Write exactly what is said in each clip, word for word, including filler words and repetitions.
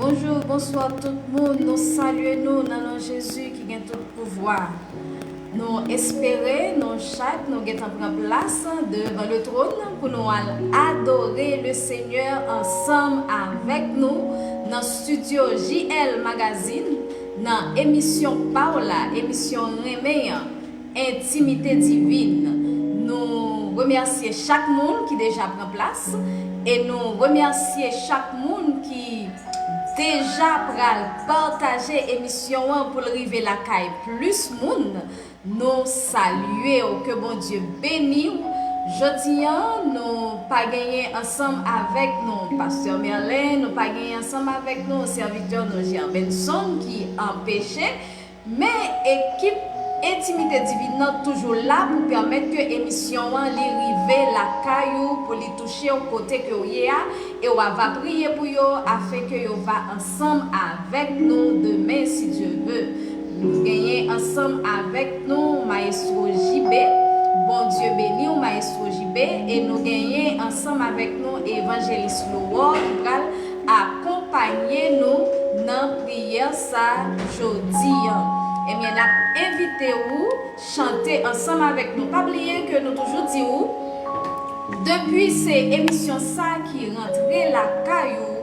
Bonjou, bonswa tout moun. Nou salye nou nan non Jezi ki gen tout pouvwa. Nou espere nou chak nou gentan pran plas devan le tròn pou nou al adore le Senyè ansanm avèk nou nan estidyo J L Magazine, nan emisyon pa w la, emisyon renmen an, Entimite Divine. Nou remèsye chak moun ki deja pran plas e nou remèsye chak moun ki deja pral pataje emisyon an pou l rive lakay plis moun. Nou salye w, ke Bondye beni w. Jodi a, nou pa genyen ansanm avèk nou Pastè Merlin, nou pa genyen ansanm avèk nou sèvitè nou Gerbenson ki anpeche, men ekip Entimite Divine nan toujou la pou pèmèt ke emisyon an li rive lakay ou, pou li touche w kote ke w ye a, e w a va priye pou yo, afenke yo va ansanm avèk nou demen, si Dye ve. Nou genyen ansanm avèk nou Mayestwo J B. Bondye beni w, Mayestwo J B. E nou genyen ansanm avèk nou Evanjelis Lowò ki pral akonpaye nou nan priyè sa jodi an. Ebyen, n ap envite ou chante ansanm avèk nou. Pa bliye ke nou toujou di ou, depi se emisyon sa ki rantre lakay ou,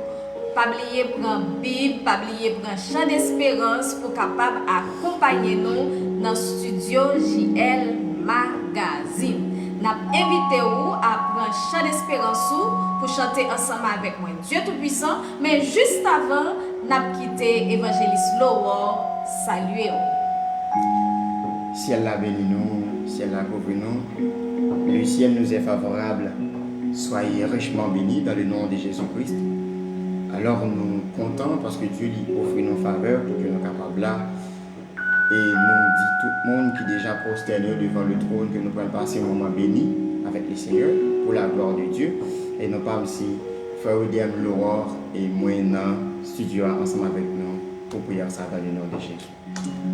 pa bliye pran Bib, pa bliye pran Chan Desperans pou kapab akonpaye nou nan estidyo J L Magazine. N ap envite ou a pran Chan Desperans ou pou chante ansanm avèk mwen Dye Toupwisan, men jis avan, n ap kite Evanjelis Lowò salye w. Syèl la beni nou, syèl la kouvri nou. Le ciel nous est favorable. Soyez richement bénis dans le nom de Jésus-Christ. Alò, nou kontan paske Dye li ofri nou favè pou ke nou kapab la. E nou di tout moun ki deja pwostène yo devan le tròn ke nou pral pase yon moman beni avèk le Senyè pour la gloire de Dieu. E nou pa m si frè William Laurent e mwen nan estidyo a ansanm avèk nou pou priyè sa dans le nom de Jésus.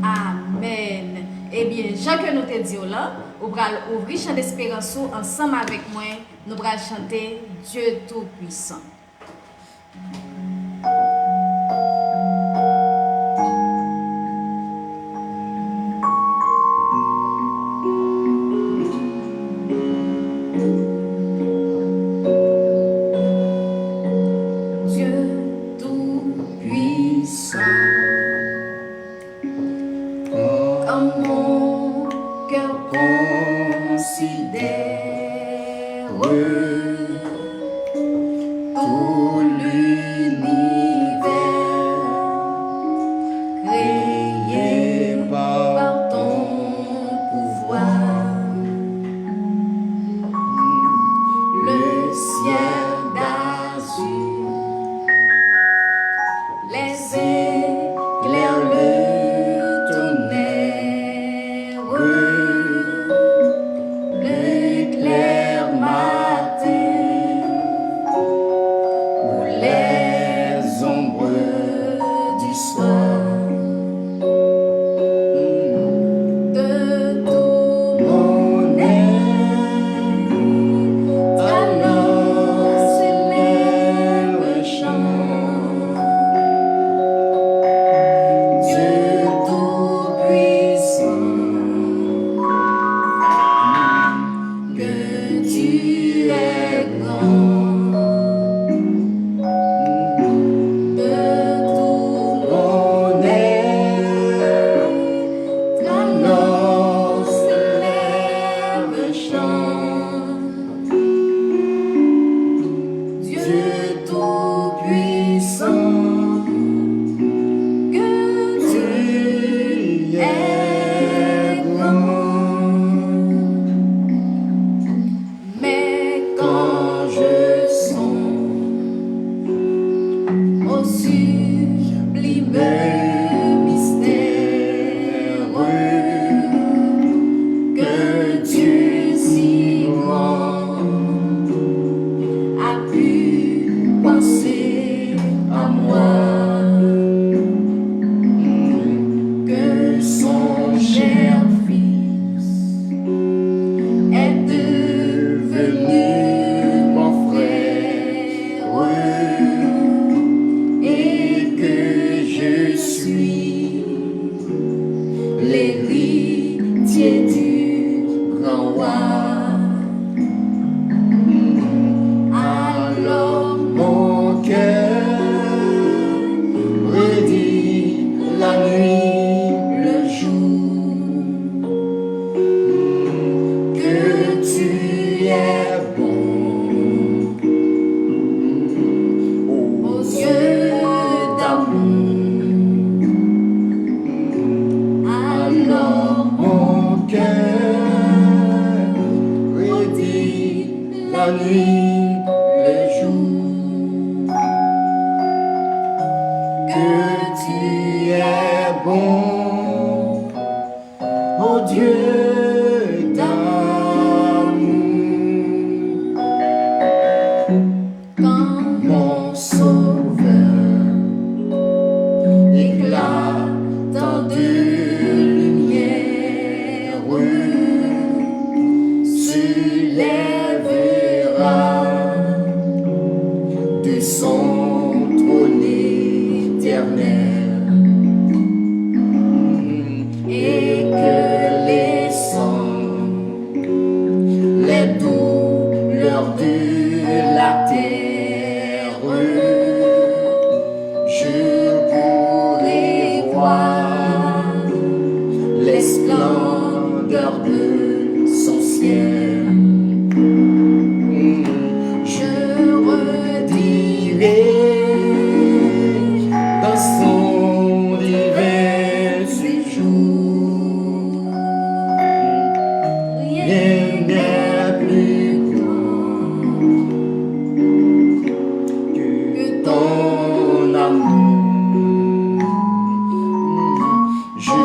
Amèn. Ebyen, jan ke nou te di w lan, ou pral ouvri Chan Desperans ou ansanm avèk mwen. Nou pral chante Dye Toupwisan. Dieu Tout-Puissant, quand mon cœur considère tout l'univers, Tu es bon, ô Dieu d'amour. Quand mon sauveur éclatant de lumière se lèvera de son trône éternel et que les sangs, les douleurs de la terre, je pourrai voir les splendeurs de son ciel. Je redirai dans son divin séjour. Rien n'est plus grand que ton amour. Je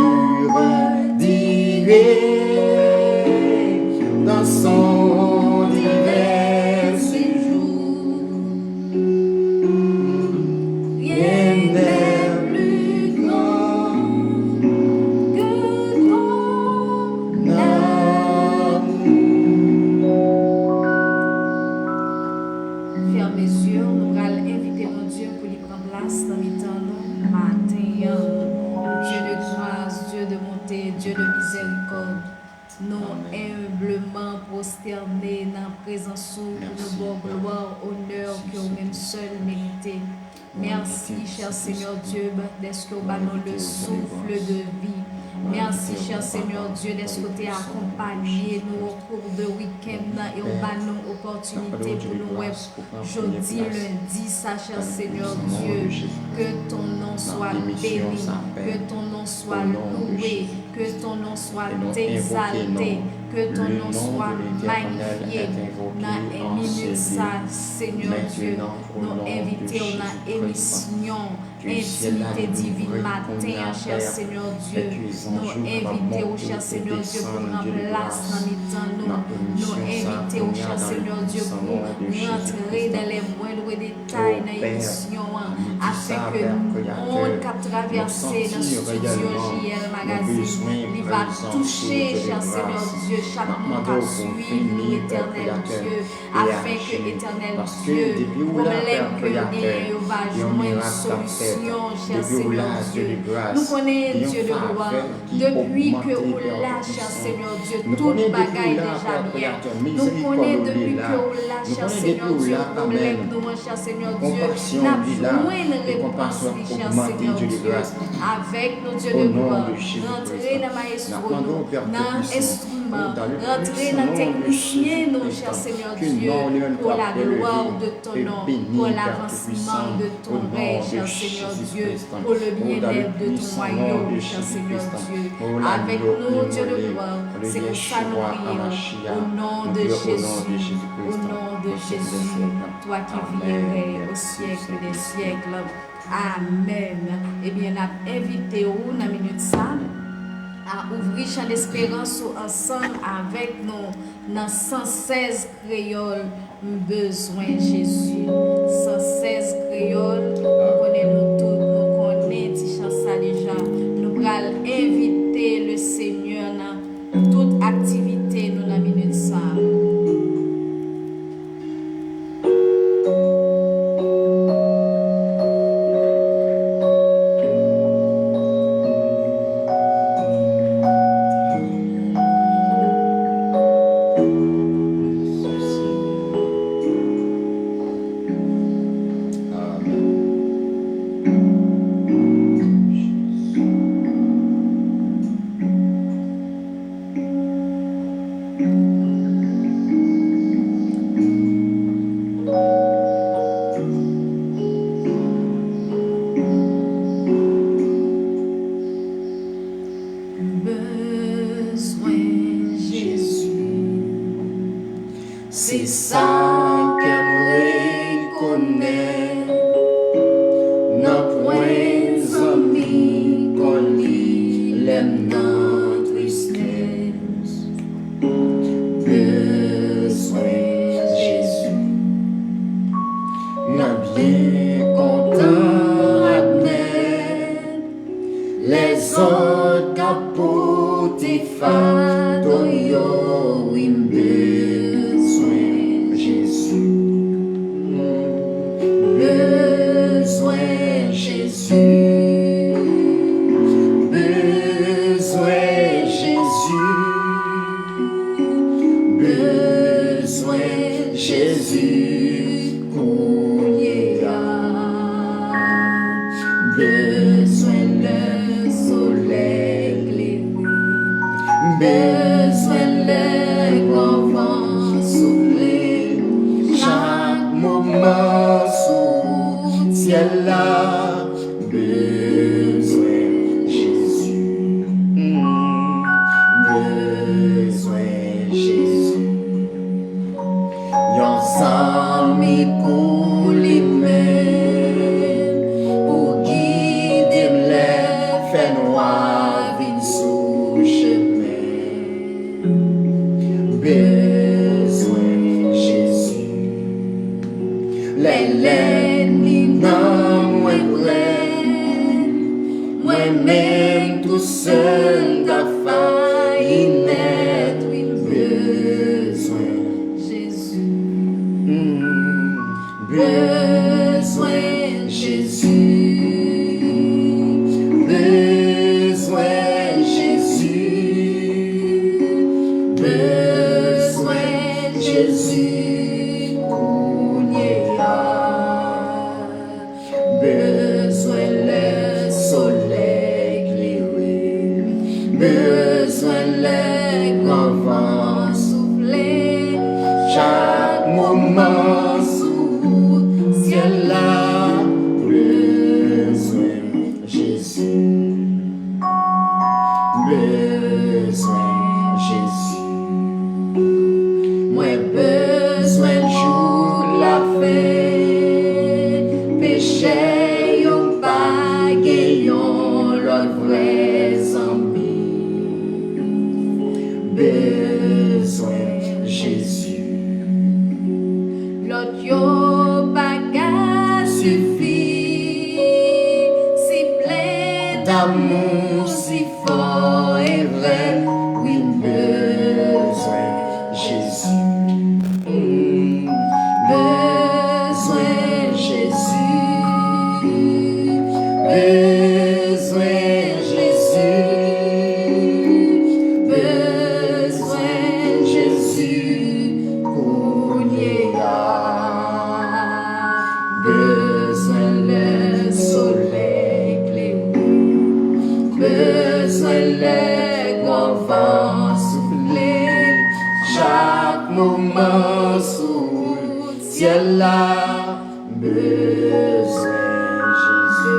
redirai dans son divin séjour. Rien n'est plus grand que ton amour. Fèmen zye w, nou pral envite Bondye pou li pran plas nan mitan nou maten an. Dieu de grâce, Dieu de bonté, Dieu de miséricorde, nou enbleman pwostène nan prezans ou pou nou ba w glwa, onè ke ou menm sèl merite. Mèsi, chè Senyè Dye, dèske w ba nou le souffle de vie. Mèsi, chè Senyè Dye, dèske w te akonpanye nou o kou de wikenn nan e w ba nou opòtinite pou nou wè jodi lendi sa, chè Senyè Dye. Que ton nom soit béni, que ton nom soit loué, que ton nom soit exalté, que ton nom soit magnifié. Nan minit sa, Senyè Dye, nou envite w nan emisyon Entimite Divin maten an, chè Senyè Dye. Nou envite w, chè Senyè Dye, pou pran plas nan mitan nou. Nou envite w, chè Senyè Dye, pou rantre dans les moindres détails nan emisyon an, afin ke moun k ap travèse nan estidyo J L Magazine, li va touche, chè Senyè Dye, chak moun k ap swiv nou, Etènèl Dye, afin ke, Etènèl Dye, pwoblèm ke yo genyen yo va jwenn solisyon, chè Senyè Dye. Nou konnen, Dye de glwa, depi ke ou la, chè Senyè Dye, tout bagay deja byen. Nou konnen depi ke ou la, chè Senyè Dye, pwoblèm nou an, chè Senyè Dye, n ap jwenn repons li, chè Senyè Dye. Avèk nou, Dye de glwa, rantre nan mayestwo nou, nan enstriman, rantre nan teknisyen nou, chè Senyè Dye, pour la gloire de ton nom, pour l'avancement de ton règne, chè Senyè Dye, pour le bien-être de ton royaume, chè Senyè Dye. Avèk nou, Dye de glwa, se konsa nou priye w, o non de Jezi, o non de Jezi, toi qui vis et règnes au siècle des siècles. Amèn. Ebyen, n ap envite w nan minit sa a ouvri chan desperans ou ansanm avèk nou nan san sèz Kreyòl, M bezwen Jezi. San sèz Kreyòl, m konnen nou tout, nou konnen ti chan sa deja. Nou pral envite le Senyè nan tout aktivite nou nan minit sa a. M bezwen Jezi. Se sa kè m rekonèt. Nanpwen zanmi M nan tristès, bezwen Jezi. Mwen byen kontan admèt lèzòt k ap pote fado yo, wi, m bezwen Jezi. Bezwen Jezi. Bezwen Jezi. Bezwen Jezi kounye a. Bezwen lè solèy klere. Bezwen lè gran van soufle. Chak moman sou syèl la. Bezwen Jezi. Mm. Bezwen Jezi. Yon zanmi pou limen, pou gide m lè fènwa vin sou chemen. Bezwen Jezi. Lè lènmi nan mwen prè, mwen menm tou sèl ta fayi nèt, wi, m bezwen Jezi. Mm. Bezwen Jezi. Bezwen Jezi. Bezwen Jezi kounye a. Bezwen lè solèy klere. Bezwen lè gran van soufle. Chak moman sou wout syèl la. Bezwen Jezi. Bezwen Jezi. Mwen bezwen l jouk lafen. Pechè yo pa gen yon lòt vrè zanmi. Bezwen Jezi. Lòt yo pa ka sifi, si plen damou, si fò e vrè, wi, m bezwen Jezi. Mm. Bezwen Jezi. Bezwen Jezi. Bezwen Jezi kounye a. Bezwen lè solèy klere. Bezwen lè gran van soufle. Chak moman sou wout syèl la. Bezwen Jezi.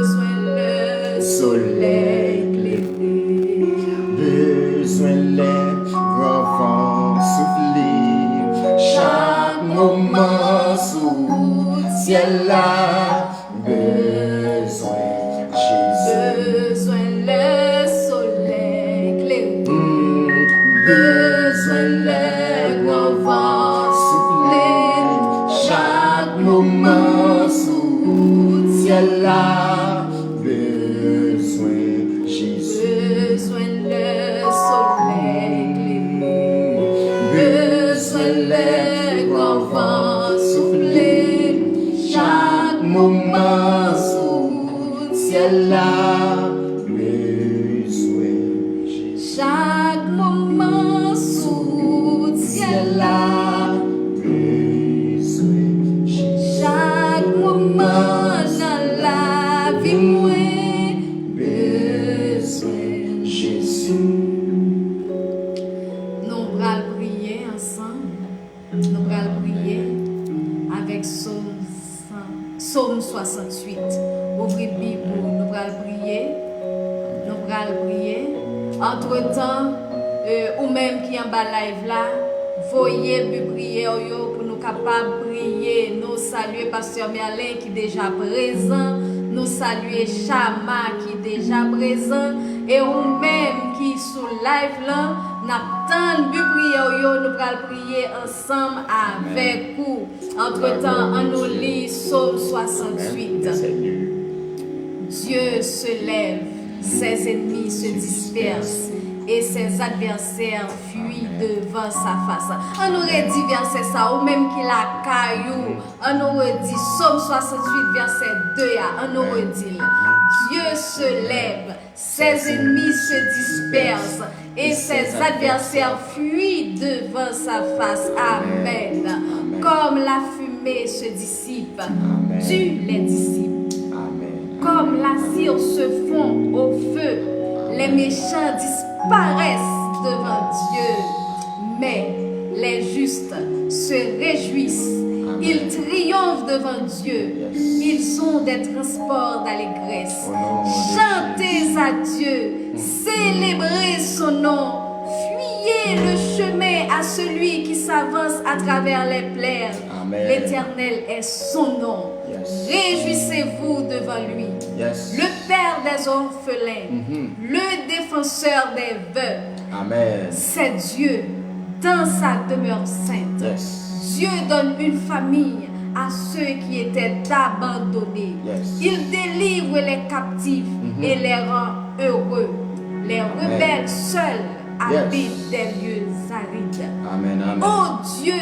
Bezwen lè solèy klere. Bezwen lè gran van soufle. Chak moman sou wout syèl la. Bezwen Jezi. Bezwen lè solèy klere. Mm. Bezwen lè gran van soufle. Chak moman sou wout syèl la. Bezwen Jezi. Bezwen lè solèy klere. Bezwen lè gran van soufle. Chak moman sou wout syèl la. Bezwen Jezi. Chak moman sou wout syèl la. Bezwen Jezi. Chak moman nan lavi mwen. Bezwen Jezi. Nou pral priye ansanm. Nou pral priye avèk Sòm san, Sòm swasanntuit. Ouvri Bib ou, nou pral priye. Nou pral priye. Antretan, e, ou menm ki anba live la, voye bi priyè w yo pou nou kapab priye. Nou salye Pastè Merlin ki deja prezan. Nou salye Chama ki deja prezan e ou menm ki sou live lan, n ap tann bi priyè w yo, nou pral priye ansanm avèk ou. Antretan, ann nou li Sòm swasantuit. Dieu se lève, ses ennemis se dispersent et ses adversaires fuient devant sa face. Ann nou redi vèsè sa, ou menm ki lakay ou, ann nou redi Sòm swasantuit, vèsè de a, ann nou redi l. Dieu se lève, ses ennemis se dispersent et ses adversaires fuient devant sa face. Amen. Comme la fumée se dissipe, tue les disciples. Comme la cire se fond au feu, les méchants disparaissent devant Dieu, mais les justes se réjouissent. Ils triomphent devant Dieu. Ils ont des transports d'allégresse. Chantez à Dieu, célébrez son nom. Fuyez le chemin à celui qui s'avance à travers les plaines. L'Éternel est son nom. Réjouissez-vous devant lui. Le Père des orphelins, le défenseur des veuves. C'est Dieu dans sa demeure sainte. Dieu donne une famille à ceux qui étaient abandonnés. Il délivre les captifs et les rend heureux. Les rebelles seuls habitent des lieux arides. Oh Dieu,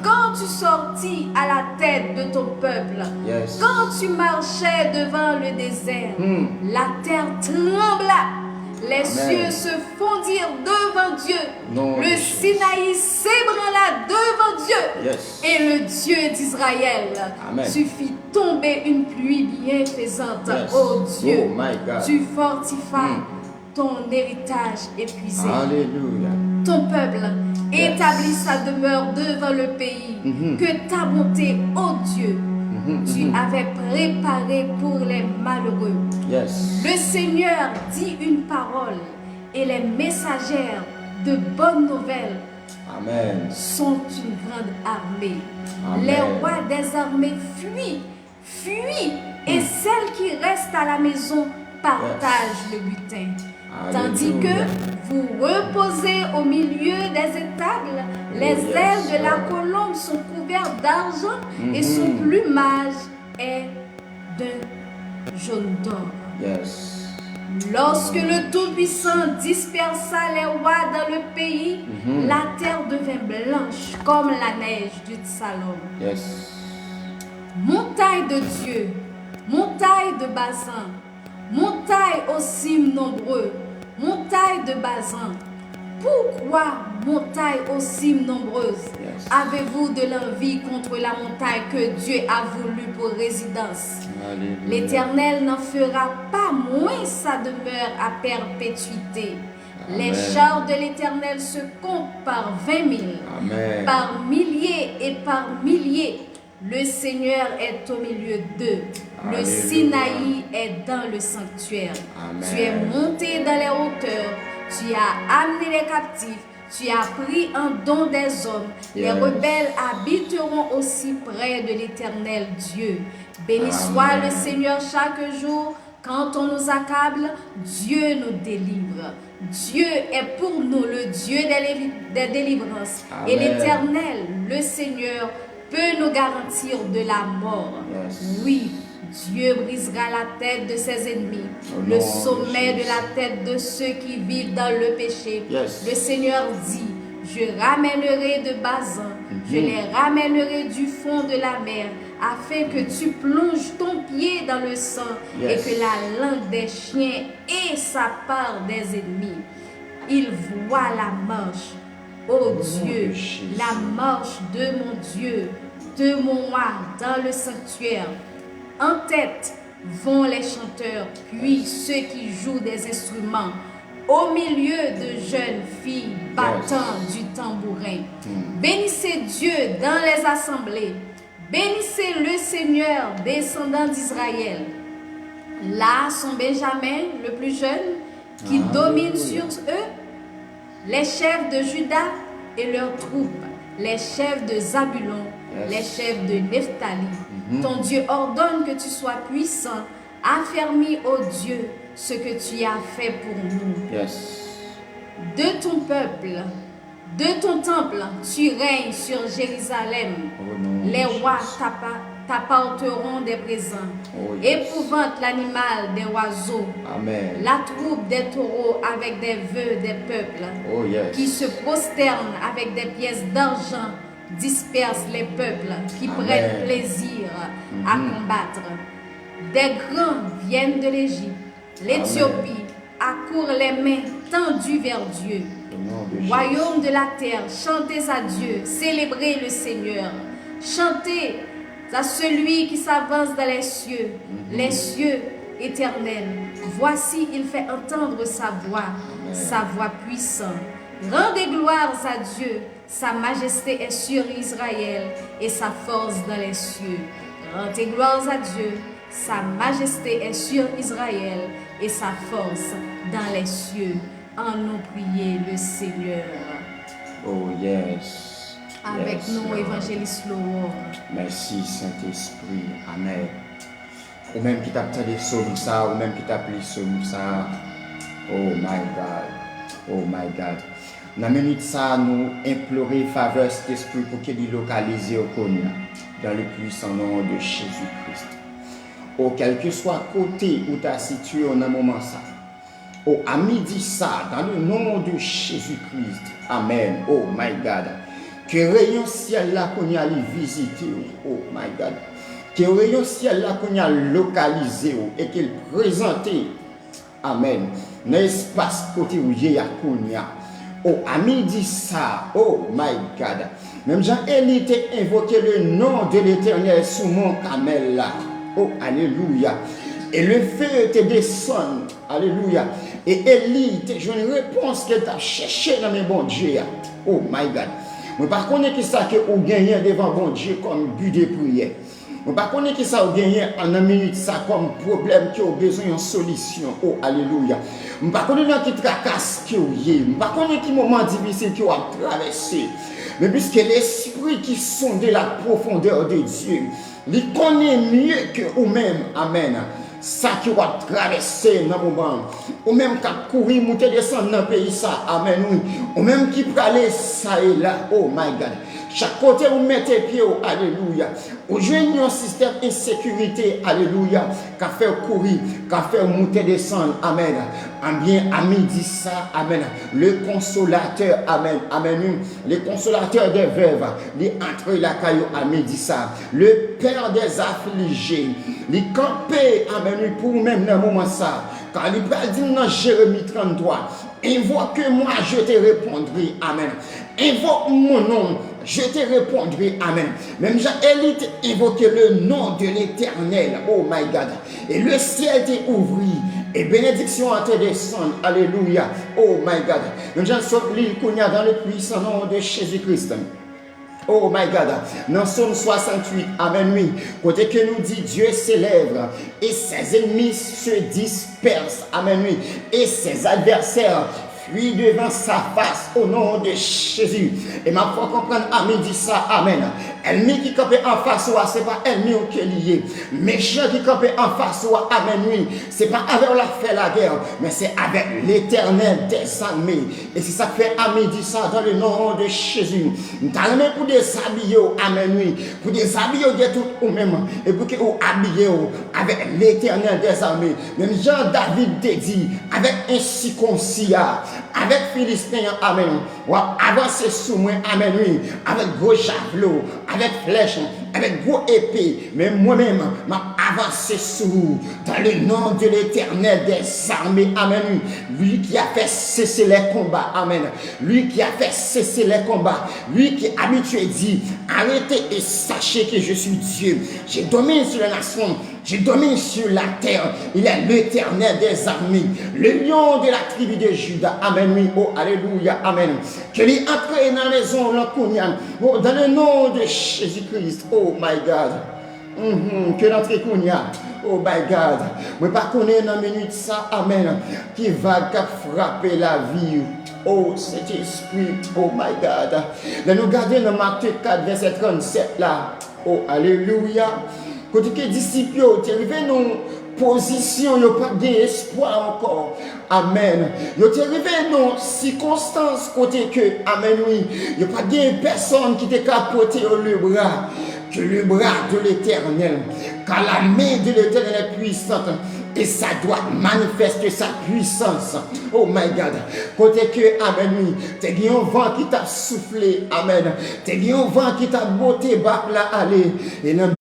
quand tu sortis à la tête de ton peuple, quand tu marchais devant le désert, la terre trembla, les cieux se fondirent devant Dieu, le Sinaï s'ébranla devant Dieu et le Dieu d'Israël. Tu fis tomber une pluie bienfaisante, ô Dieu. Tu fortifia ton héritage épuisé. Ton peuple établit sa demeure devant le pays que ta bonté, ô Dieu, tu avais préparé pour les malheureux. Le Seigneur dit une parole et les messagers de bonne nouvelle sont une grande armée. Les rois des armées fuient, fuient, et celles qui restent à la maison partagent le butin. Tandis que vous reposez au milieu des étables, les ailes de la colombe sont couvertes d'argent et son plumage est d'un jaune d'or. Lorsque le Tout-Puissant dispersa les rois dans le pays, la terre devint blanche comme la neige du Salon. Montagne de Dieu, montagne de Bazan, montagne aux cimes nombreux, montagne de Bazan, pourquoi, montagne aux cimes nombreuses, avez-vous de l'envie contre la montagne que Dieu a voulu pour résidence? L'Éternel n'en fera pas moins sa demeure à perpétuité. Les chars de l'Éternel se comptent par vingt mille, par milliers et par milliers. Le Seigneur est au milieu d'eux. Le Sinaï est dans le sanctuaire. Tu es monté dans les hauteurs. Tu as amené les captifs. Tu as pris en don des hommes. Les rebelles habiteront aussi près de l'Éternel Dieu. Béni soit le Seigneur chaque jour. Quand on nous accable, Dieu nous délivre. Dieu est pour nous le Dieu des, lévi- des délivrances. Et l'Éternel, le Seigneur, peut nous garantir de la mort. Oui, Dieu brisera la tête de ses ennemis, le sommet de la tête de ceux qui vivent dans le péché. Le Seigneur dit, je ramènerai de Bazan, je les ramènerai du fond de la mer, afin que tu plonges ton pied dans le sang et que la langue des chiens ait sa part des ennemis. Il voit la marche, ô Dieu, la marche de mon Dieu, de mon roi dans le sanctuaire. En tête vont les chanteurs, puis ceux qui jouent des instruments, au milieu de jeunes filles battant du tambourin. Bénissez Dieu dans les assemblées. Bénissez le Seigneur, descendants d'Israël. Là sont Benjamin, le plus jeune, qui domine sur eux, les chefs de Juda et leurs troupes, les chefs de Zabulon, les chefs de Nephtali. Ton Dieu ordonne que tu sois puissant, Affermis, ô Dieu, ce que tu as fait pour nous. Yes. De ton peuple, de ton temple, tu règnes sur Jérusalem. Au nom de Les rois Jésus. t'appa- t'apporteront des présents. Oh, yes. Épouvante l'animal des oiseaux, Amen. la troupe des taureaux avec des vœux des peuples, Oh, yes. qui se prosternent avec des pièces d'argent, disperse les peuples qui Amen. prennent plaisir à Mhm. combattre. Des grands viennent de l'Égypte, l'Éthiopie accourt les mains tendues vers Dieu. Au nom de Royaume de la terre, chantez à Dieu, célébrez le Seigneur. Chantez à celui qui s'avance dans les cieux, Mhm. les cieux éternels. Voici, il fait entendre sa voix, Amen. sa voix puissante. Rendez gloire à Dieu, sa majesté est sur Israël et sa force dans les cieux. Rendez gloire à Dieu, sa majesté est sur Israël et sa force dans les cieux. Allons prier le Seigneur. Oh, yes. Avèk Yes, nou, Lord. Evanjelis Laurent. Mèsi, Sentespri. Amen. Ou menm ki t ap tande sòm sa, ou menm ki t ap li sòm sa. Oh my God. Oh my God. Nan minit sa, nou enplore favè Sentespri pou ke li lokalize w kounye a. Dans le puissant nom de Jésus-Christ. O kèlkeswa kote ou ta sitiye w nan moman sa. O a midi sa, dans le nom de Jésus-Christ. Amen. Oh my God. Ke reyon syèl la kounye a li vizite w. Oh my God. Ke reyon syèl la kounye a lokalize w e ke l prezante. Amen. Nan espas kote w ye a kounye a. O a midi sa, oh my God. Menm jan Eli te envoke le nom de l'Éternel sou mont Kamèl la. Oh, alelouya. E le feu te desann. Alelouya. E Eli te jwenn repons ke l t ap chèche nan men Bondye a. Oh my God. Mwen pa konnen kisa ke ou genyen devan Bondye kòm bi de priyè. Mwen pa konnen kisa ou genyen an nan minit sa kòm pwoblèm ke ou bezwen yon solisyon. Oh, alelouya. Mwen pa konnen nan ki trakas ke ou ye. Mwen pa konnen ki moman difisil ke w ap travèse. Men piske Lespri ki sonde la profondeur de Dieu, li konnen mye ke ou menm. Amen. Sa ke w ap travèse nan moman. Ou menm k ap kouri, moute desann nan peyi sa. Amen, wi. Ou menm ki prale sa e la. Oh my God. Chak kote ou mete pye w, alelouya. Ou jwenn yon sistèm ensekirite, alelouya, k ap fè w kouri, k ap fè w moute desann, amen. Anbyen, a midi sa, amen, le Konsolatè, amen, amen, wi, le Konsolatè dè vèv, li antre lakay ou a midi sa. Le Père des affligés, li kanpe, amen, wi, pou ou menm nan moman sa. Kan li pral di nou nan Jeremi tranntwa, Invoque-moi, je te répondrai. Amen. Invoque mon nom, je te répondrai. Amen. Menm jan Eli te envoke le nom de l'Éternel. Oh my God. E le syèl te ouvri. E benediksyon an te desann. Alelouya. Oh my God. Menm jan sot li kounye a dans le puissant nom de Jésus-Christ. Oh my God. Nan Sòm swasanntuit, amen, wi. Kote ke nou di, Dieu s'élève et ses ennemis se dispersent. Amen, wi. Et ses adversaires fuient devant sa face au nom de Jésus. E m ap fè w konprann a midi sa, amen. Ènmi ki kanpe anfas ou a, se pa ènmi w ke li ye. Mechan ki kanpe anfas ou a, amen, wi. Se pa avè w l ap fè lagè, men se avèk Letènèl dèzame. E se sa k fè a midi sa, dans le nom de Jésus, m ta renmen pou dezabiye w, amen, wi. Pou dezabiye w de tout ou menm, e pou ke ou abiye w avèk Letènèl dèzame. Menm jan David te di, avèk ensikonsi a, avèk Filisten an, amen, w ap avanse sou mwen, amen, wi, avèk gwo javlo, avèk flèch, avèk gwo epe, men mwen menm, m ap avanse sou ou, dans le nom de l'Éternel des armées, amen, wi. Lui qui a fait cesser les combats, amen. Lui qui a fait cesser les combats, lui qui habitué dit, arrêtez et sachez que je suis Dieu. Je domine sur les nations, je domine sur la terre. Il est l'Éternel des armées, le lion de la tribu de Juda. Amen, wi, oh, alelouya, amen. Ke li antre nan mezon w lan kounye a, oh, dans le nom de Jésus-Christ. Oh my God. Mhm, ke l antre kounye a. Oh my God. Mwen pa konnen nan minit sa, amen, ki vag k ap frape lavi w. Oh, Sentespri, oh my God. Lè nou gade nan Matye kat, vèsè trannsèt la, oh, alelouya. Kote ke disip yo te rive nan pozisyon, yo pa t gen espwa ankò. Amèn. Yo te rive nan sikonstans kote ke, amèn, wi, yo pa t gen pèsonn ki te ka pote yo lebra. Que le bras de l'Éternel, car la main de l'Éternel est puissante, et ça doit manifester sa puissance. Oh my God. Kote ke, amèn, wi, te gen yon van ki t ap soufle, amèn. Te gen yon van ki t ap bote bak la ale. E lanmè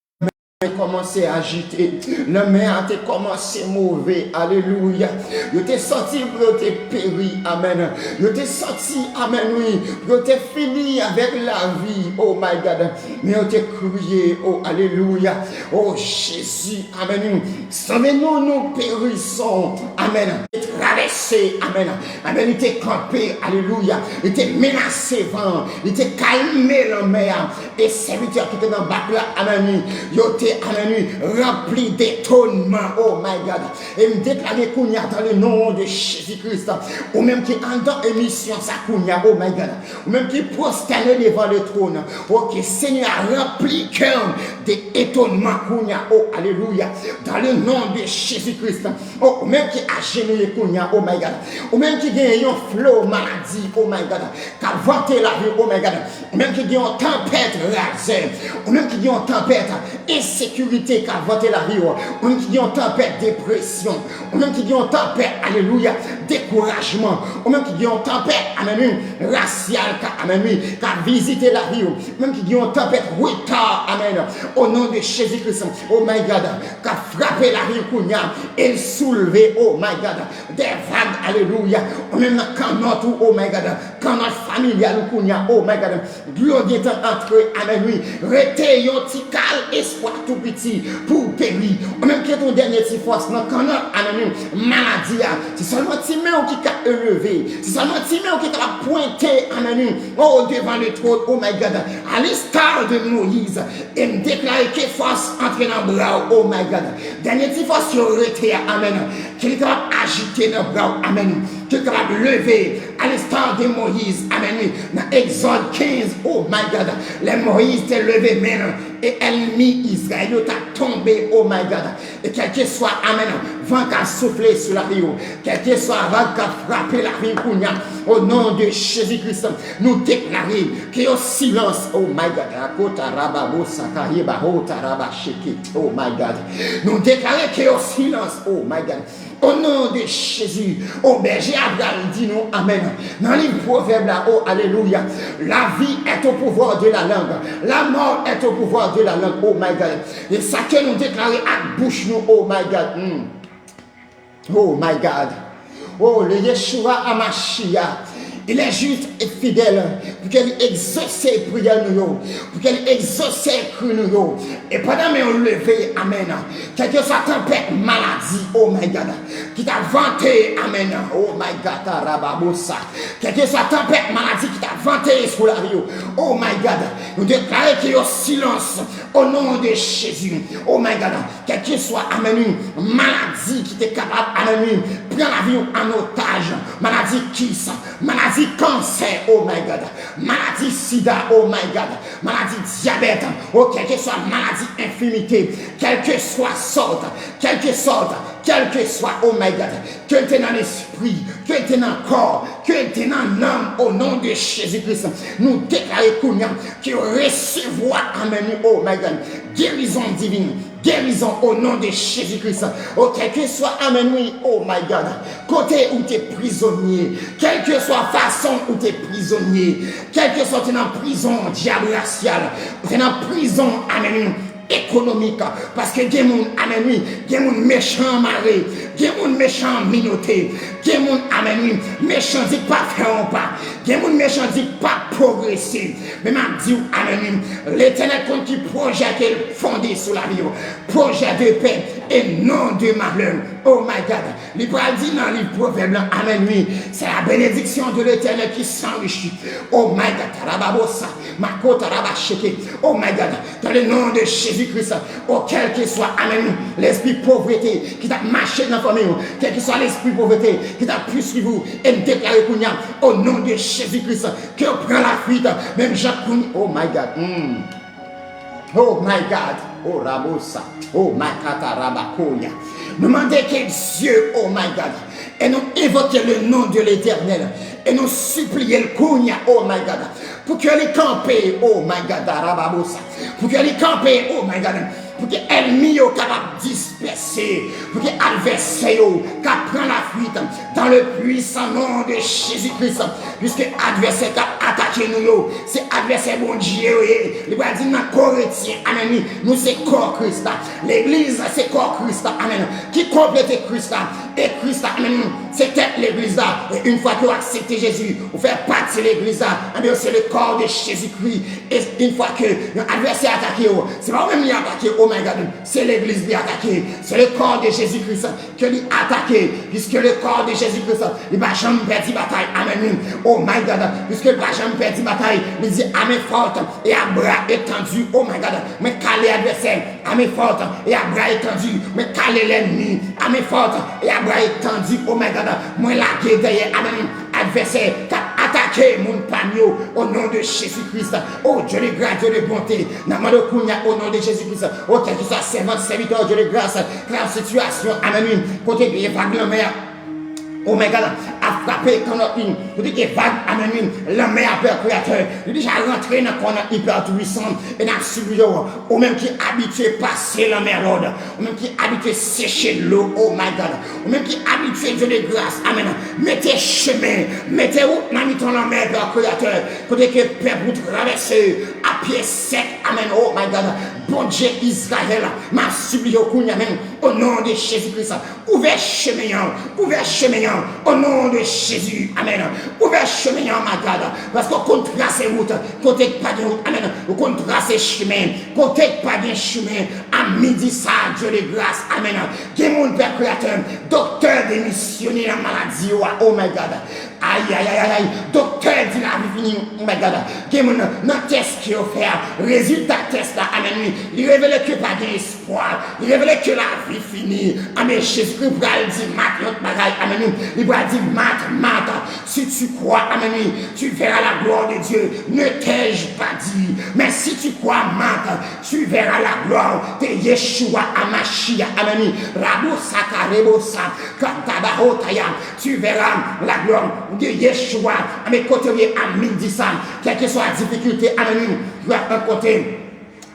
kòmanse ajite. Lanmè a te kòmanse move. Alelouya. Yo te santi pou yo te peri. Amèn. Yo te santi, amèn, wi, pou yo te fini avèk lavi. Oh my God. Men yo te kriye. Oh, alelouya. Oh, Jezi. Amèn. Sove nou, nous périssons. Amèn. Travèse. Amèn. Amèn. Li te kanpe. Alelouya. Li te menase van. Li te kalme lanmè a. E sèvitè ki te nan bak la, amèn, wi, yo te, amèn, wi, ranpli detonman. Oh my God. E m deklare kounye a, dans le nom de Jésus-Christ, ou menm ki anndan emisyon sa kounye a, oh my God, ou menm ki pwostène devan le tròn, oke, Senyè a ranpli kè m de etonman kounye a, oh, alelouya, dans le nom de Jésus-Christ. Oh, ou menm ki ajenouye kounye a, oh my God, ou menm ki gen yon flo maladi, oh my God, k ap vante lavi w, oh my God, ou menm ki gen yon tanpèt razè, ou menm ki gen yon tanpèt ensekirite k ap vante lavi w, ou menm ki gen yon tanpèt depresyon, ou menm ki gen yon tanpèt, alelouya, dekourajman, ou menm ki gen yon tanpèt, amèn, wi, rasyal, ka, amèn, wi, k ap vizite lavi w, ou menm ki gen yon tanpèt reta, amèn, o non de Jezi Kris, oh my God, k ap frape lavi w kounye a, e l soulve, oh my God, de vag, alelouya, ou menm nan kannòt ou, oh my God, kannòt familyal ou kounye a, oh my God, dlo gentan antre, amèn, wi. Rete yon ti kal espwa tou piti pou w peri. Ou menm ki gen yon dènye ti fòs nan kannòt, amèn, wi, maladi a. Se sèlman ti men w ki ka eleve. Se sèlman ti men w ki kapab pwente, amèn, wi, o devan le tròn, oh my God. À l'instar de Moïse. E m deklare ke fòs antre nan bra w, oh my God. Dènye ti fòs yo rete a, amèn. Ke li kapab ajite nan bra w, amèn. Ke li kapab leve, à l'instar de Moïse, amèn, wi, nan Egzòd kenz, oh my God, lè Moyiz te leve men l, e ènmi Izrayèl yo t ap tonbe, oh my God. E kèlkeswa, amèn, van k ap soufle sou lavi w, kèlkeswa vag k ap frape lavi w kounye a, o non de Jezi Kris, nou deklare ke yo silans, oh my God, akota rababo sakaye baho taraba sheke, oh my God. Nou deklare ke yo silans, oh my God. O non de Jezi, o bèje a pral di nou amèn. Nan liv Pwovèb la, oh alelouya. La vie est au pouvoir de la langue. La mort est au pouvoir de la langue. Oh my God. E sa ke nou deklare ak bouch nou, oh my God. Hmm. Oh my God. Oh, le Yeshua Amashia. Il est juste et fidèle pour que li egzose priyè nou yo, pou ke li egzose kri nou yo. E pandan men yo leve, amèn, kèlkeswa tanpèt maladi, oh my God, ki t ap vante, amèn, oh my God, tarababosa, kèlkeswa tanpèt maladi ki t ap vante sou lavi yo, oh my God, nou deklare ke yo silans, o non de Jezi, oh my God. Kèlkeswa, amèn, wi, maladi ki te kapab, amèn, wi, pran lavi w an otaj, maladi kis, maladi kansè, oh my God, maladi sida, oh my God, maladi dyabèt, oh, kèlkeswa maladi enfimite, kèlkeswa sòt, kèlkeswa, kèlkeswa, oh my God, ke l te nan lespri, ke l te nan kò, ke l te nan nanm, o non de Jezi Kris, nou deklare kounye a ke yo resevwa, amèn, wi, oh my God, gerizon divin, gerizon o non de Jezi Kris. O, kèlkeswa, amèn, wi, oh my God, kote ou te prizonye, kèlkeswa fason ou te prizonye, kèlkeswa ou te nan prizon dyab rasyal, ou te nan prizon, amèn, wi, ekonomik, paske gen moun, amèn, wi, gen moun mechan mare, gen moun mechan minote, gen moun, amèn, wi, mechan di k pa fè yon pa, gen moun mechan di k pa pwogrese. Men m ap di w, amèn, wi, Letènèl konn ki pwojè ke l fonde sou lavi w. Pwojè de pè e non de malè. Oh my God. Li pral di nan liv Pwovèb lan, amèn, wi. C'est la bénédiction de l'Éternel qui s'enrichit. Oh my God. Tarababosa. Mako tarabasheke. Oh my God. Dans le nom de Jésus-Christ. Oh, kèlkeswa, amèn, wi, lespri povrete ki t ap mache nan fanmi w, kèlkeswa lespri povrete ki t ap pouswiv ou, e m deklare kounye a, o non de Jezi Kris, ke yo pran lafwit, menm jan kounye, oh my God, hmm. Oh my God, oh rabosa, oh makata rabakoya. Nou mande ke Dye, oh my God, e nou envoke le non de Letènèl, e nou sipliye l kounye a, oh my God, pou ke li kanpe, oh my God, arababosa, pou ke li kanpe, oh my God, pou ke ènmi yo kapab dispèse, pou ke advèsè yo ka pran lafwit dans le puissant nom de Jésus-Christ. Piske advèsè k ap atake nou yo, se advèsè Bondye yo ye. Li pral di nan Korentyen, amèn, wi, nou se kò Kris la. Legliz se kò Kris la, amèn, ki konplete Kris la. E Kris la, amèn, wi, se tèt legliz la. E yon fwa ke w aksepte Jezi, ou fè pati legliz la, ebyen, se le corps de Jésus-Christ. E yon fwa ke yon advèsè atake w, se pa ou menm li atake, oh my God, se legliz li atake. Se le corps de Jésus-Christ ke li atake, puisque le corps de Jésus-Christ, li pa janm pèdi batay. Amèn, wi. Oh my God. Puisque li pa janm pèdi batay, li di, à main forte et à bras étendus, oh my God, mwen kale advèsè, à main forte et à bras étendus, mwen kale lènmi, à main forte et à bras étendus, oh my God, mwen lage dèyè, amèn, advèsè k ap atake moun pa m yo, au nom de Jésus-Christ. Oh Dieu de grâce, Dieu de bonté, n ap mande w kounye a, au nom de Jésus-Christ. Oh, kèlkeswa sèvant, sèvitè, Dieu de grâce, nan sitiyasyon, amèn, wi, kote gen vag lanmè a, oh my God, ap frape kan nòt li, kote gen vag, amèn, wi, lanmè a, Pè Kreyatè, li deja rantre nan kò nan ipètwisan, e n ap sipliye w, ou menm ki abitye pase lanmè lòd, ou menm ki abitye seche dlo, oh my God, ou menm ki abitye, Dieu de grâce, amèn, mete chemen, mete wout nan mitan lanmè, Pè Kreyatè, kote ke pèp ou travèse a pye sèk, amèn, oh my God, Bondye Izrayèl, m ap sipliye w kounye a menm, au nom de Jésus-Christ, ouvè chemen an, ouvè chemen an, au nom de Jésus, amèn, ouvè chemen an, my God, paske w konn trase wout kote k pa gen wout, amèn, ou konn trase chemen kote k pa gen chemen, a midi sa, Dieu de grâce, amèn, gen moun, Pè Kreyatè, doktè demisyone nan maladi yo a, oh my God, ay, ay, ay, ay, ay, doktè di lavi fini, oh my God, gen moun nan tès ke yo fè a, rezilta tès la, amèn, wi, li revele ke pa gen espwa, li revele ke lavi fini, amèn, Jezikri pral di Mat yon bagay, amèn, wi, li pral di, Mat, Mat, si tu crois, amèn, wi, tu verras la gloire de Dieu, ne t'ai-je pas dit, mais si tu crois, Mat, tu verras la gloire de Yeshua Amashia, amèn, wi, Rabo Saka, Rebo Sa, Kantabahotaya, tu verras la gloire de Yeshua. Amèn. Kote w ye a midi sa, kèlkeswa difikilte, amèn, wi, w ap rankontre.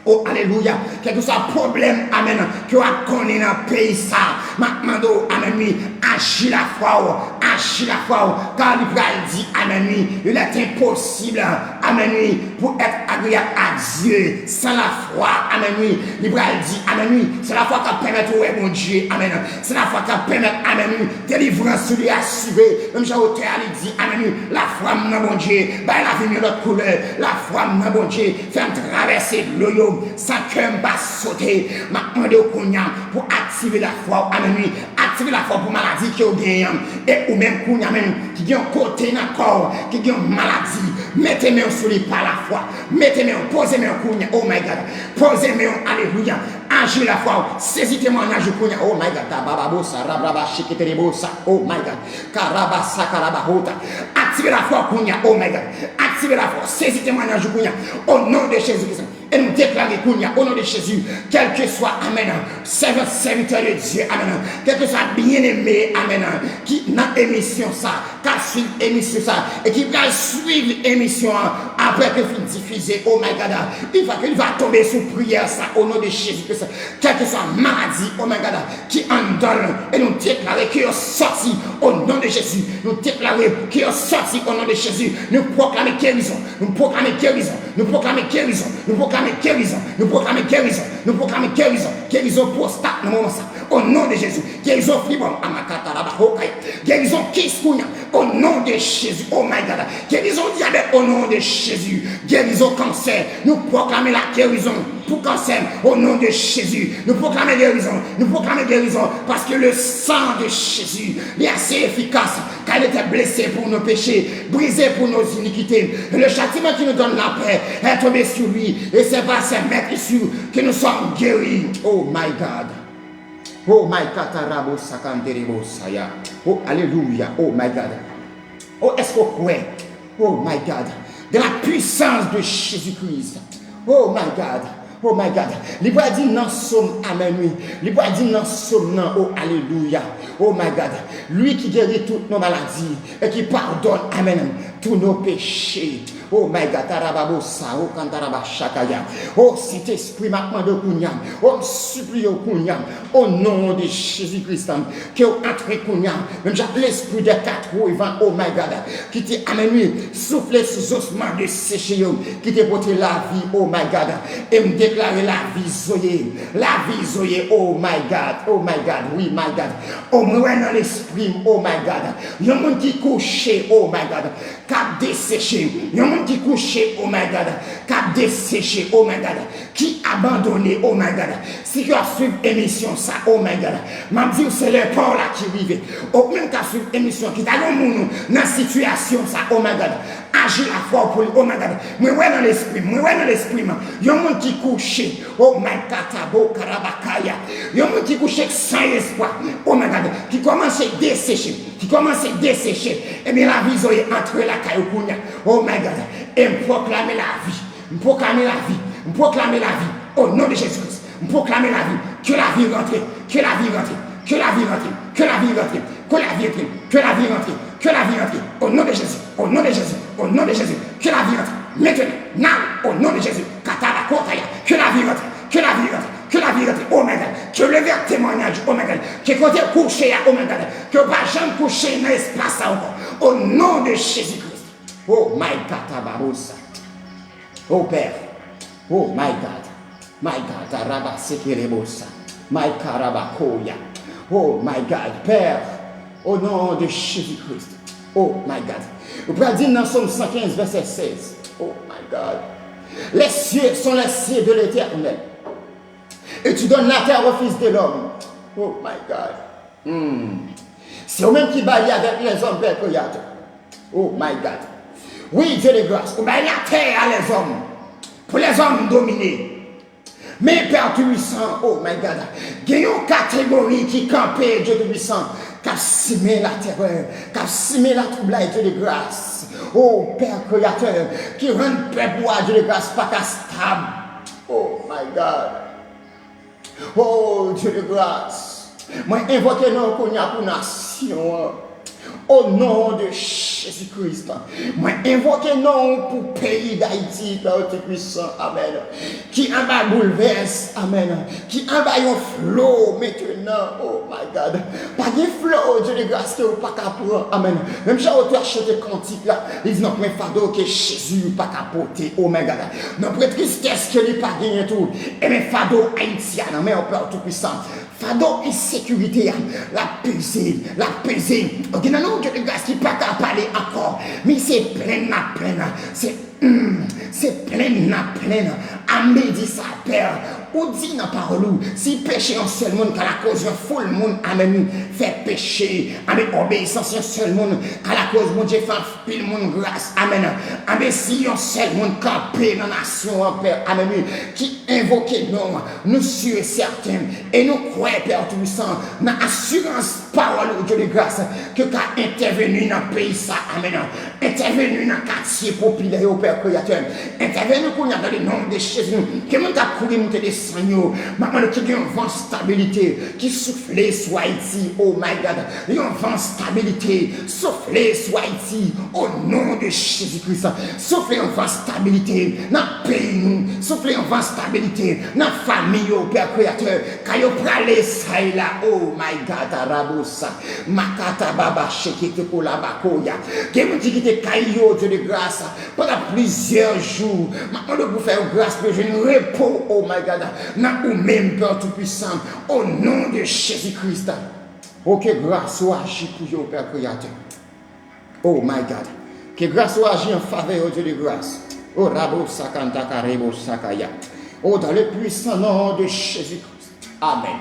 Oh, alelouya. Kèlkeswa pwoblèm, amèn, ke w ap konnen nan peyi sa, m ap mande w, amèn, wi, aji lafwa w, aji lafwa w, kar li pral di, amèn, wi, il est impossible, amèn, wi, pour être agréable à Dieu sans la foi, amèn, wi. Li pral di, amèn, wi, se lafwa k ap pèmèt ou wè Bondye, amèn. Se lafwa k ap pèmèt, amèn, wi, delivrans ou li asire. Menm jan otè a li di, amèn, wi, lafwa m nan Bondye bay lavi m yon lòt koulè. Lafwa m nan Bondye fè m travèse dlo yo san kè m pa sote. M ap mande w kounye a pou aktive lafwa w, amèn, wi. Aktive lafwa w pou maladi ke w genyen an. E ou menm kounye a menm ki gen yon kote nan kò w ki gen yon maladi, mete men w sou li pa lafwa. Mete men w, poze men w kounye a, oh my God. Poze men w, alelouya. Aji lafwa w, sezi temwayaj ou kounye a, oh my God. Tabababo sa, rabraba shiketerebo sa, oh my God. Karaba sa, karaba hota. Aktive lafwa w kounye a, oh my God. Aktive lafwa w, sezi temwayaj ou kounye a, au nom de Jésus-Christ. E nou deklare kounye a, au nom de Jésus, kèlkeswa, amèn, sèvant, sèvitè de Dye, amèn, kèlkeswa byeneme, amèn, ki nan emisyon sa, k ap swiv emisyon sa, e ki pral swiv emisyon an apre ke l fin difize, oh my God, yon fwa ke li va tonbe sou priyè sa, au nom de Jésus-Christ, kèlkeswa maladi, oh my God, ki anndan l, e nou deklare ke yo sòti, au nom de Jésus, nou deklare ke yo sòti, au nom de Jésus, nou pwoklame gerizon, nou pwoklame gerizon, nou pwoklame gerizon, nou pwoklame gerizon, nou pwoklame gerizon, nou pwoklame gerizon, gerizon pwostat nan moman sa, au nom de Jésus, gerizon fibròm, amakata, laba, hokaya, gerizon kis kounye a, au nom de Jésus, oh my God, gerizon dyabèt, au nom de Jésus, gerizon kansè, nou pwoklame la gerizon pou kansè, au nom de Jésus, nou pwoklame gerizon, nou pwoklame gerizon, paske le sang de Jésus, li ase efikas, car il était blessé pour nos péchés, brisé pour nos iniquités. Et le châtiment qui nous donne la paix est tombé sur lui, et c'est par ses meurtrissures que nous sommes guéris. Oh my God. Oh my God, tarabo sakanderebo saya. Oh, alelouya. Oh my God. Oh, est-ce que vous croyez? Oh my God. De la puissance de Jésus-Christ. Oh my God. Oh my God. Li pral di nan sòm, amèn, wi. Li pral di nan sòm nan, oh, alelouya. Oh my God. Lui qui guérit toutes nos maladies et qui pardonne, amèn, tous nos péchés. Oh my God, tarababo sa, oh kantaraba chakaya. Oh, Sentespri, m ap mande w kounya. Oh, m sipliye w kounya. O non de Jezi Kris, ke w antre kounya. Menm jan lespri de katreven, oh my God, ki te, amèn, wi, soufle sou zosman deseche yo, ki te pote lavi, oh my God. E m deklare lavi Zoe, lavi Zoe, oh my God, oh my God, wi, my God. Oh, mwen wè nan lespri m, oh my God. Yon moun ki kouche, oh my God, k ap deseche. Yon moun ki kouche, oh my God, k ap deseche, oh my God, ki abandone, oh my God. Si ke w ap swiv emisyon sa, oh my God, m ap di w se lè pa w la ki rive. Ou menm k ap swiv emisyon, ki ta gen yon moun ou nan sitiyasyon sa, oh my God, aji lafwa w pou li, oh my God. Mwen wè nan lespri m, mwen wè nan lespri m, yon moun ki kouche, oh my katabo karabakaya, yon moun ki kouche san espwa, oh my God, ki kòmanse deseche, ki kòmanse deseche, ebyen, lavi Zoe antre lakay ou kounya. Oh my God. E m pwoklame lavi. M pwoklame lavi. M pwoklame lavi. O non de Jezi Kris. M pwoklame lavi. Ke lavi rantre. Ke lavi rantre. Ke lavi rantre. Ke lavi rantre. Ke lavi rantre. Ke lavi rantre. Ke lavi rantre. O non de Jezi. O non de Jezi. O non de Jezi. Ke lavi rantre. Maintenant. Now. O non de Jezi. Katabakotaya. Ke lavi rantre. Ke lavi rantre. Ke lavi rantre. Oh my God. Ke leve ak temwayaj. Oh my God. Ke kote w kouche a. Oh my God. Ke w pa janm kouche nan espas sa ankò. O non de Jezi Kris. Oh my God, tababosa. Oh Père. Oh my God. My God, araba sekerebosa. My karabakoya. Oh my God, Père. Au nom de Jésus-Christ. Oh my God. Ou pral di nan Sòm san kenz, vèsè sèz. Oh my God. Les cieux sont les cieux de l'Éternel. Et tu donnes la terre au Fils de l'homme. Oh my God. Hmm. Se ou menm ki ba li avèk lèzòm, Pè Kreyatè. Oh my God. Wi, Dye de gras, ou bay latè a lèzòm. Pou lèzòm domine. Men Pè Toupisan, oh my God. Gen yon kategori ki kanpe, Dye Toupisan, k ap simen laterè, k ap simen latwoublay, Dye de gras. Oh Pè Kreyatè, ki rann pèp ou a, Dye de gras, pa ka stab. Oh my God. Oh, Dye de gras, mwen envoke non w kounye a pou nasyon an. O non de Jezi Kris, mwen envoke non w pou peyi Dayiti, Pè Toupisan, amèn, ki anba boulvès, amèn, ki anba yon flo mentenan, oh my God. Pa gen flo, Dye de gras, ke w pa ka pran, amèn. Menm jan otè a chante kantik la, li di, non, pwen fado ke Jezi pa ka pote, oh my God. Non, pwen tristès ke li pa genyen tou. Ebyen, fado Ayiti a nan men w, Pè Toupisan. Fado ensekirite a, l ap peze, l ap peze. Gen nan nou, Dye de gras, ki pa ka pale ankò. Men se plenn n ap plenn. Se, hmm, se plenn n ap plenn. Amèn, di sa, Pè. Ou di nan pawòl ou, si peche yon sèl moun ka lakoz yon foul moun, amèn, fè peche, amèn, obeyisans yon sèl moun ka lakoz Bondye fè anpil moun gras, amèn. Amèn, si yon sèl moun kanpe nan nasyon an, Pè, amèn, wi, ki envoke non w, nou si e sèten, e nou kwè, Pè Toupisan, nan asirans pawòl ou, Dye de gras, ke w ka entèveni nan peyi sa, amèn. Entèveni nan katye popilè yo, Pè Kreyatè. Entèveni kounye a, dans le nom de Jésus. Ke moun k ap kouri moute desann yo, m ap mande ke gen yon van stabilite ki soufle sou Ayiti, oh my God. Yon van stabilite soufle sou Ayiti, o non de Jezi Kris. Soufle yon van stabilite nan peyi nou. Soufle yon van stabilite nan fanmi yo, Pè Kreyatè. Kay yo prale sa e la, oh my God, arabosa. Makata baba shekete kola bakoya. Gen moun ki kite kay yo, Dye de gras, pandan plizyè jou. M ap mande w pou fè yo gras pou yo jwenn repo, oh my God, nan ou menm, Pè Toupisan, o non de Jezi Kris. O, ke gras ou aji pou yo, Pè Kreyatè. Oh my God. Ke gras ou aji an favè yo, Dye de gras. Oh, rabo sakanta karebo sakaya. Oh, dans le puissant nom de Jésus-Christ. Amèn.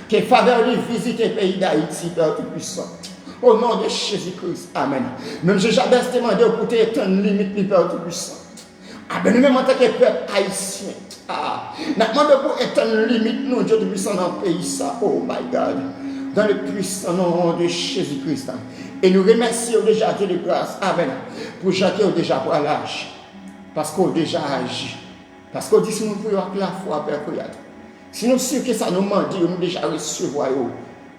Ke favè li vizite peyi Dayiti, Pè Toupisan. O non de Jezi Kris. Amèn. Menm jan Jabès te mande w pou te etann limit li, Pè Toupisan. Amèn. Nou menm antanke pèp ayisyen, ah, n ap mande w pou etann limit nou, Dye Toupisan, nan peyi sa. Oh my God. Dans le puissant nom de Jésus-Christ. E nou remèsye w deja, Dye de gras. Amèn. Pou jan ke w deja pral aji. Paske w deja aji. Paske w di si nou priye ak lafwa, Pè Kreyatè, si nou si ke sa nou mande yo, nou deja resevwa yo,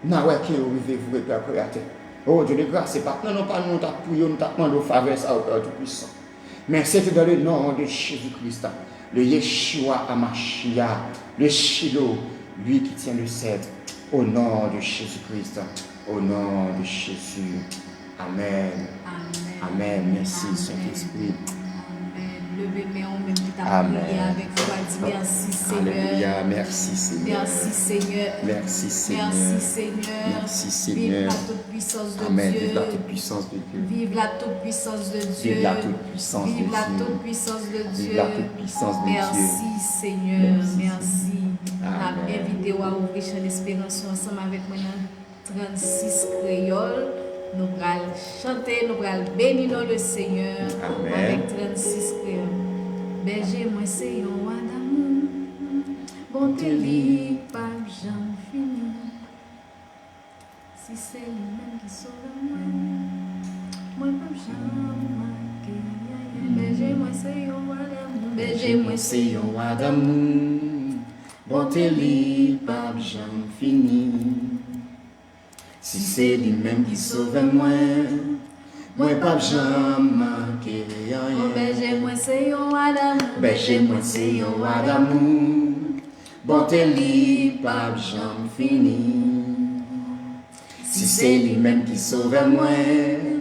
n a wè ke yo rive vre, Pè Kreyatè. O Dye de gras, se pa t nan non pa nou nou t ap priye w, nou t ap mande w favè sa yo, Pè Toupisan. Men se te dans le nom de Jésus-Christ, le Yeshua Amashia, le Shilo, lui qui tient le sceptre, au nom de Jésus-Christ, au nom de Jésus. Amèn. Amèn. Mèsi, Sentespri. Amèn. Leve men w menm ki t ap priye avèk fwa, di mèsi, Senyè. Alelouya. Mèsi, Senyè. Mèsi, Senyè. Mèsi, Senyè. Mèsi, Senyè. Viv la toute puissance de Dieu. Amèn. Viv la toute puissance de Dieu. Viv la toute puissance de Dieu. Viv la toute puissance de Dieu. Viv la toute puissance de Dieu. Viv la toute puissance de Dieu. Mèsi, Senyè. Mèsi, Senyè. Mèsi. N ap envite w a ouvri chan esperans ou ansanm avèk mwen nan trannsis kreyòl. Nou pral chante, nou pral beni non le Senyè avèk trannsis kreyòl. Bèje mwen se yon wa damou, bonte li p ap janm fini. Si se li menm ki sove mwen, mwen p ap janm manke anyen. Bèje mwen se yon wa damou, bèje mwen se yon wa damou, bonte li p ap janm fini. Si se li menm ki sove mwen, mwen p ap janm manke anyen. O bèje mwen se yon wa damou, bèje mwen se yon wa damou, bonte li p ap janm fini. Si se li menm ki sove mwen,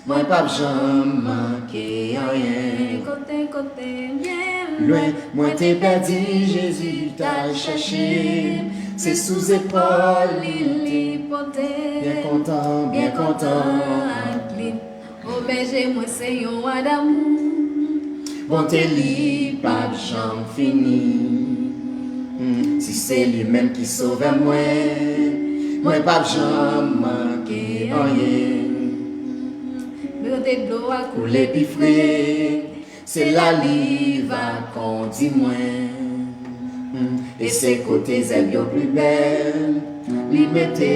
mwen p ap janm manke anyen. Kote, kote, byen lwen, mwen te pèdi, Jezi t al chèche m. Se sou zepòl li, li pote m. Byen kontan, byen kontan ak li. O bèje mwen se yon wa damou, bonte li p ap janm fini. Hmm, si se li menm ki sove mwen, mwen p ap janm manke anyen. Kote dlo a koule pi fre, se la li va kondi mwen. Hmm, e se kote zèb yo pi bèl, li mete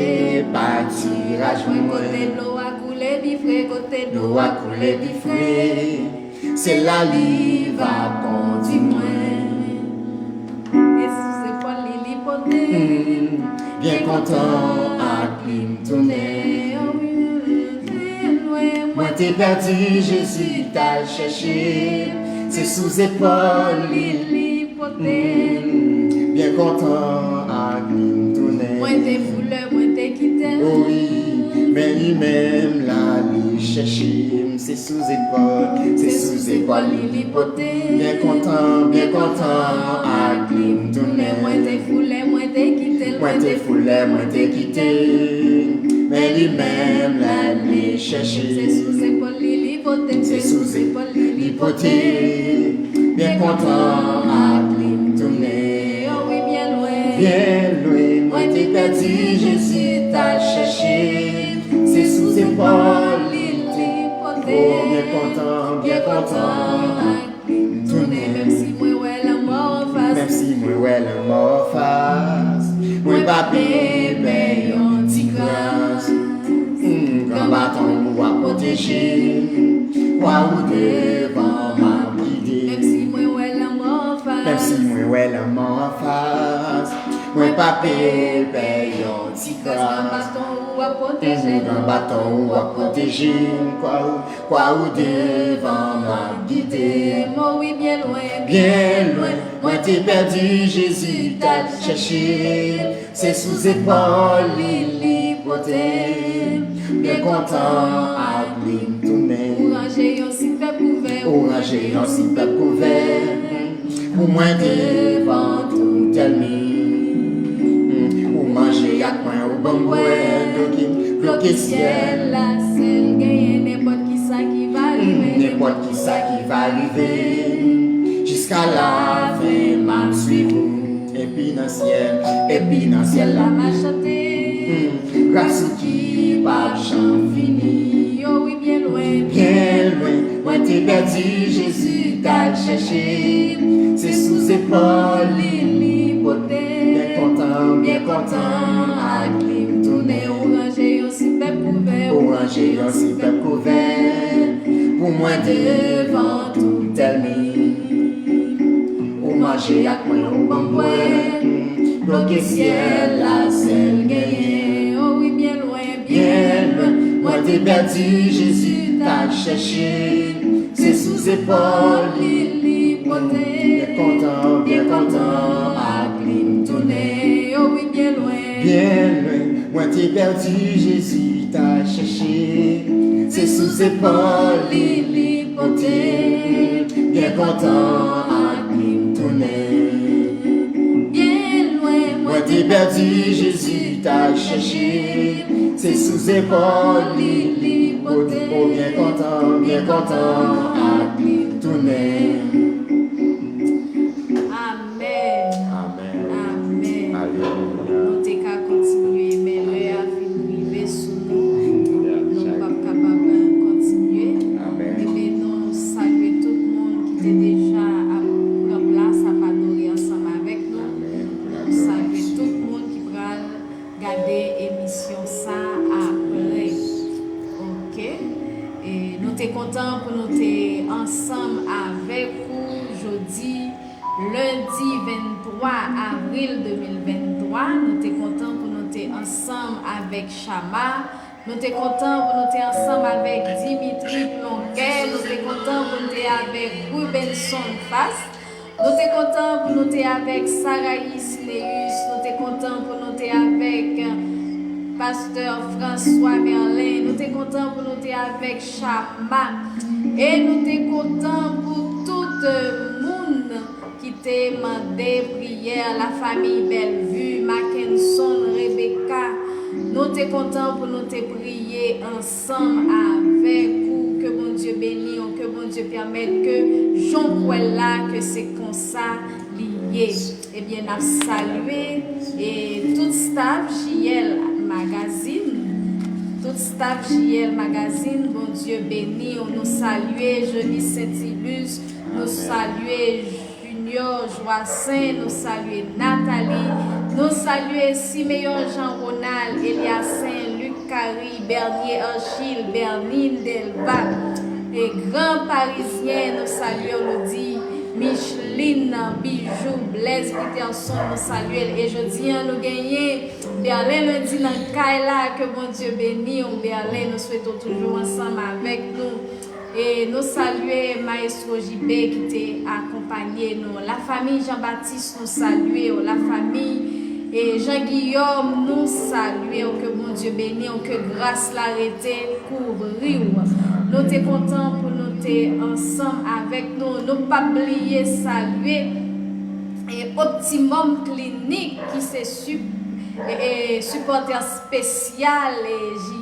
patiraj mwen. Kote dlo a koule pi fre, kote dlo a koule pi fre, se la li va kondi mwen. E sou zepòl li, li pote m. Hmm, byen kontan ak li m tounen. Mwen te pèdi, Jezi t al chèche m. Se sou zepòl li, li pote m. Hmm, byen kontan ak li m tounen. Mwen te fou lè mwen te kite l. O wi, men li menm la li chèche m. Se sou zepòl, se sou zepòl li, li pote m. Byen kontan, byen kontan ak li m tounen. Mwen te fou lè mwen te kite l. Mwen te fou lè mwen te kite l. Men li menm la li chèche m. Se sou zepòl li, li pote m. Se sou zepòl li, li pote m. Byen kontan ak li m tounen. O wi, byen lwen. Byen lwen, mwen te pèdi, Jezi t al chèche m. Se sou zepòl li, li pote m. O, byen kontan, byen kontan ak li m tounen. Menm si mwen wè lanmò anfas. Menm si mwen wè lanmò anfas. Mwen pa pe pè yon ti kras. Hmm, gran baton ou ap pwoteje m. Kwa ou devan m ap gide m. Menm si mwen wè lanmò anfas. Menm si mwen wè lanmò anfas. Mwen pa pe pè yon ti kras. Gran baton ou ap pwoteje m. Hmm, gran baton ou ap pwoteje m. Kwa ou, kwa ou devan m ap gide m. O wi, byen lwen. Byen lwen. Mwen te pèdi, Jezi t al chèche m. Se sou zepòl li, li pote m. Byen kontan ak li m tounen. Ou ranje yon sipèb kouvè. Ou ranje yon sipèb kouvè. Pou mwen devan tout ènmi. Ou manje ak mwen, ou ban m bwè. Dlo ki, dlo ki syèl la, sèl genyen. Nenpòt kisa ki va rive. Nenpòt kisa ki va rive. Jiska lafen, m ap swiv ou. Epi nan syèl, epi nan syèl la, m a chante. Hmm, gras ou ki p ap janm fini. O wi, byen lwen. Byen lwen, mwen te pèdi, Jezi t al chèche m. Se sou zepòl li, li pote m. Byen kontan, byen kontan ak li m tounen. Ou ranje yon sipèb kouvè. Ou ranje yon sipèb kouvè. Pou mwen devan tout ènmi. Ou Mache ak mwen ou ban m bwè. Bloke syèl la, sèl genyen. O wi, byen lwen, byen lwen. Mwen te pèdi, Jezi t al chèche. Se sou zepòl li, li pote. Byen kontan, byen kontan, ak li m tounen. O wi, byen lwen. Byen lwen, mwen te pèdi, Jezi t al chèche. Se sou zepòl li, li pote. Byen kontan, ak li m tounen. Byen lwen, mwen te pèdi, Jezi t al chèche. Se sou zepòl li, li pote. O byen kontan, byen kontan, ak li m tounen. Amèn. Amèn. Amèn. Alelouya. Nou te ka kontinye, men lè a fin rive sou nou. Nou p ap kapab kontinye. Amèn. Ebyen, nou salye tout moun ki te deja ap pran plas, ap adore ansanm avèk nou. Amèn. Nou salye tout moun ki pral gade emisyon sa apre. Oke. E nou te kontan pou nou te ansanm avèk ou jodi, lendi venntwa avril de mil venntwa. Nou te kontan pou nou te ansanm avèk Chama. Nou te kontan pou nou te ansanm avèk Dimitri Plonguet. Nou te kontan pou nou te avèk Rubenson Fast. Nou te kontan pou nou te avèk Saraï Sineus. Nou te kontan pou nou te avèk Pastè François Merlin. Nou te kontan pou nou te avèk Chama. E nou te kontan pou tout moun ki te mande priyè, lafanmi Bellevue, Mackenson, Rebecca. Nou te kontan pou nou te priye ansanm avèk ou. Ke Bondye beni w, ke Bondye pèmèt ke jan w kwè l la, ke se konsa li ye. Ebyen, n ap salye e tout staff J L Magazine. Tout staff J L Magazine, Bondye beni w. Nou salye Joly Saint-Ilus, nou salye Junior Joassaint, nou salye Nathalie, nou salye Simeon Jean Ronald, Eliasen, Luc Carrie, Bernier Achille, Bernine Delva, e Gran Parizyen, nou salye w, nou di Micheline Bijou, Blaise Peterson, nou salye l. E jodi a, nou genyen Berlin Lundi nan kay la, ke Bondye beni w, Berlin, nou swete w toujou ansanm avèk nou. E nou salye Maestro J B ki te akonpanye nou. Lafanmi Jean Baptiste, nou salye w. Lafanmi, e, Jean Guillaume, nou salye w. Ke Bondye beni w, ke gras la rete kouvri w. Nou te kontan pou nou te ansanm avèk nou. Nou p ap bliye salye, e, Optimum Clinic ki se sup-, e, e, sipòtè espesyal, e,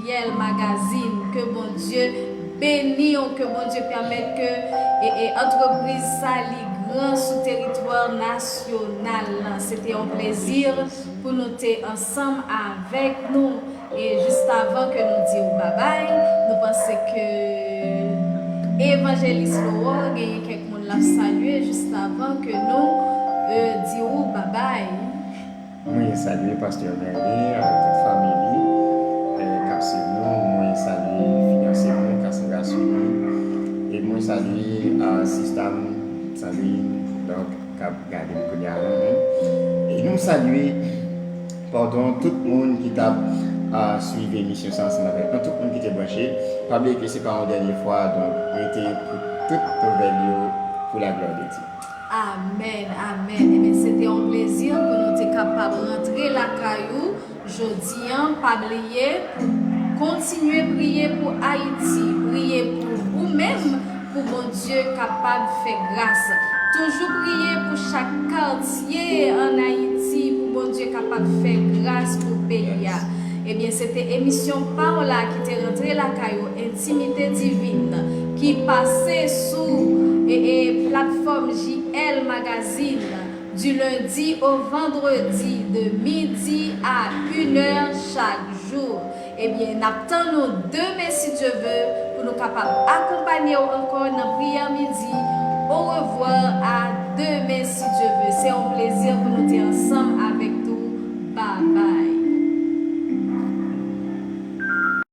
J L Magazine. Ke Bondye beni w, ke Bondye pèmèt ke, e, e, antrepriz sa li gran sou teritwa nasyonal la. Se te yon plezi pou nou te ansanm avèk nou. E jis avan ke nou di w babay, nou panse ke Evanjelis Laurent genyen kèk moun l ap salye jis avan ke nou, e, di w babay. Mwen salye Pastè Merlin avèk tout fanmi li, e, k ap swiv nou. Mwen salye fiyanse mwen, Cassandra Sweeney. E mwen salye, a, sista m, Sandrine, donk, k ap gade m kounye a la menm. E nou salye, padon, tout moun ki t ap, a, swiv emisyon sa ansanm avèk nou, tout moun ki te branche. Pa bliye ke se pa yon dènye fwa, donk, rete pou tout nouvèl yo, pou la glwa de Dye. Amèn, amèn. Ebyen, se te yon plezi pou nou te kapab rantre lakay ou jodi a. Pa bliye pou kontinye priye pou Ayiti, priye pou ou menm, pou Bondye kapab fè gras. Toujou priye pou chak katye ann Ayiti, pou Bondye kapab fè gras pou peyi a. Ebyen, se te emisyon pa w la ki te rantre lakay ou, Intimité Divine, ki pase sou, e, e, platfòm J L Magazine, du lundi au vendredi, de midi à une heure chaque jour. Ebyen, n ap tann nou demen, si Dye ve, pou nou kapab akonpanye w ankò nan priyè midi. Au revoir à